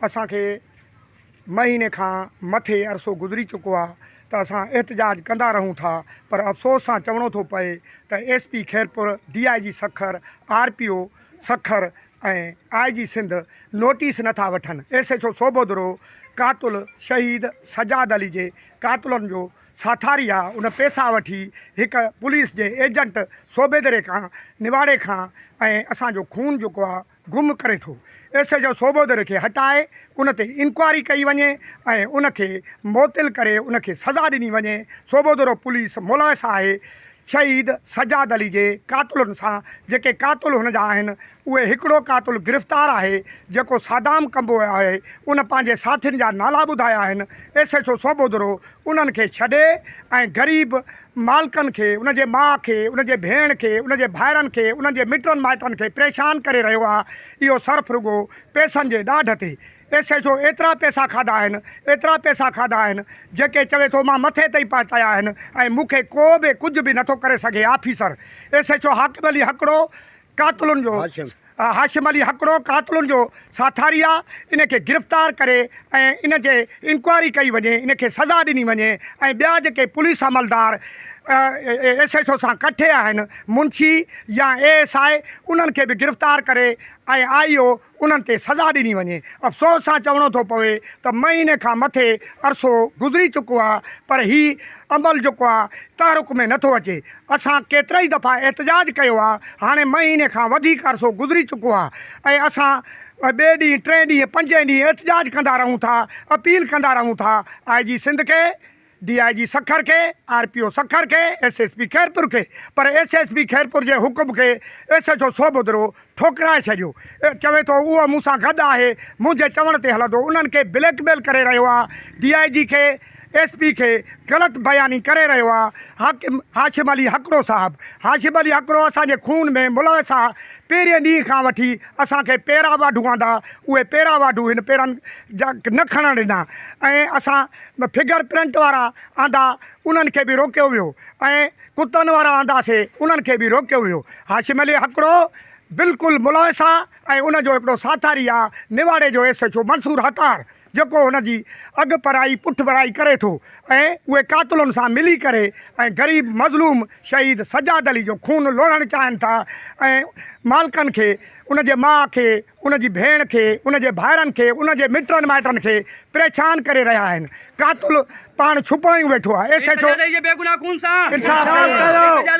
اسان کي مهيني کان مٿي عرصو گذري چڪو آ ته اسان احتجاج ڪندا رهون ٿا پر افسوس سان چوڻو ٿو پئي ته S P Khairpur, D I G Sukkur, R P O Sukkur ۽ I G Sindh notice نه ٿا وٺن. ايس ايڇ او صوبودرو قاتل شهيد سجاد علي جي قاتلن جو ساٿاري آ ان پيسا وٺي هڪ پوليس جي ايجنٽ صوبيدري کان نواڙي کان ۽ اسان جو خون جيڪو آ گم ڪري ٿو. ايس ايڇ او صوبودر کي هٽائي ان تي انڪوائري ڪئي وڃي ۽ ان کي معطل ڪري ان کي سزا ڏني وڃي. صوبودرو پوليس ملوث آهي شهيد سجاد علي جي قاتلن سان جيڪي قاتل هن جا آهن اهي هڪڙو قاتل گرفتار آهي جيڪو صدام ڪمبوهه آهي ان پنهنجي ساٿين جا نالا ٻڌايا آهن ايس ايڇ او صوبودرو انهن کي ڇڏي ۽ غريب مالڪن کي، ان جي ماء کي، ان جي ڀيڻ کي، ان جي ڀائرن کي، انهن جي مٽن مائٽن کي پريشان ڪري رهيو آ، اهو صرف رڳو پئسن جي ڏاڍ تي. ايس ايڇ او ايترا پئسا کاڌا آهن، ايترا پئسا کاڌا آهن، جيڪي چوي ٿو مان مٿي تائين پهتايا آهن ۽ مون کي ڪو به ڪجهه به نٿو ڪري سگهي officer S H O Hakim Ali Hakro قاتلن جو هاشم علي هڪڙو قاتلن جو ساٿاري آ ان کي گرفتار ڪري ۽ ان جي انڪوائري ڪئي وڃي ان کي سزا ڏني وڃي ۽ ٻيا جيڪي پوليس عملدار ايس ايڇ او سان ڪٺي آهن منشي يا اي ايس I انهن کي به گرفتار ڪري ۽ آئي او انهن تي سزا ڏني وڃي. افسوس سان چوڻو ٿو پوي ته مهيني کان مٿي عرصو گذري چڪو آ پر هي عمل جيڪو آ تحرڪ ۾ نٿو اچي. اسان ڪيترائي دفعا احتجاج ڪيو آ هاڻي مهيني کان وڌيڪ عرصو گذري چڪو آ ۽ اسان ٻئي ڏينهن ٽئين ڏينهن پنجين ڏينهن احتجاج ڪندا رهون ٿا اپيل ڪندا رهون ٿا آء جي سنڌ کي ڊي I جي سکر کي، آر پي او سکر کي، ايس ايس پي خيرپور کي پر ايس ايس پي خيرپور جي حڪم کي ايس ايڇ او صوبودرو ٺوڪرائي ڇڏيو چوي ٿو اهو مون سان گڏ آهي منهنجي چوڻ تي هلندو انهن کي بليڪ ميل ڪري رهيو آهي ڊي I جي کي ايس پي کي غلط بياني ڪري رهيو آهي حاڪم هاشم علي هڪڙو صاحب هاشم علي هڪڙو اسان جي خون ۾ ملوث آهي پهرين ڏينهن کان وٺي اسان کي پيرا واڍو آندا اهي پيرا واڍو هن پيرن جا نه کڻڻ ڏنا ۽ اسان فگر پرنٽ وارا آندا انهن کي به روڪيو ويو ۽ ڪتن وارا آنداسي انهن کي به روڪيو ويو هاشم علي هڪڙو بلڪل ملوث آ ۽ ان جو هڪڙو ساٿاري آ نواڙي جو S H O Mansoor Hattar جيڪو هن جي اڳ پرائي پٺ ڀرائي ڪري ٿو ۽ اهي قاتلن سان ملي ڪري ۽ غريب مظلوم شهيد سجاد علي جو خون لوڙهڻ چاهين ٿا ۽ مالڪن کي ان جي ماء کي ان جي ڀيڻ کي، ان جي ڀائرن کي، ان جي مٽن مائٽن کي پريشان ڪري رهيا آهن. قاتل پاڻ ڇپايون ويٺو آهي. S H O Sajjad Ali جي بيگناهه خون سان انصاف ڪيو.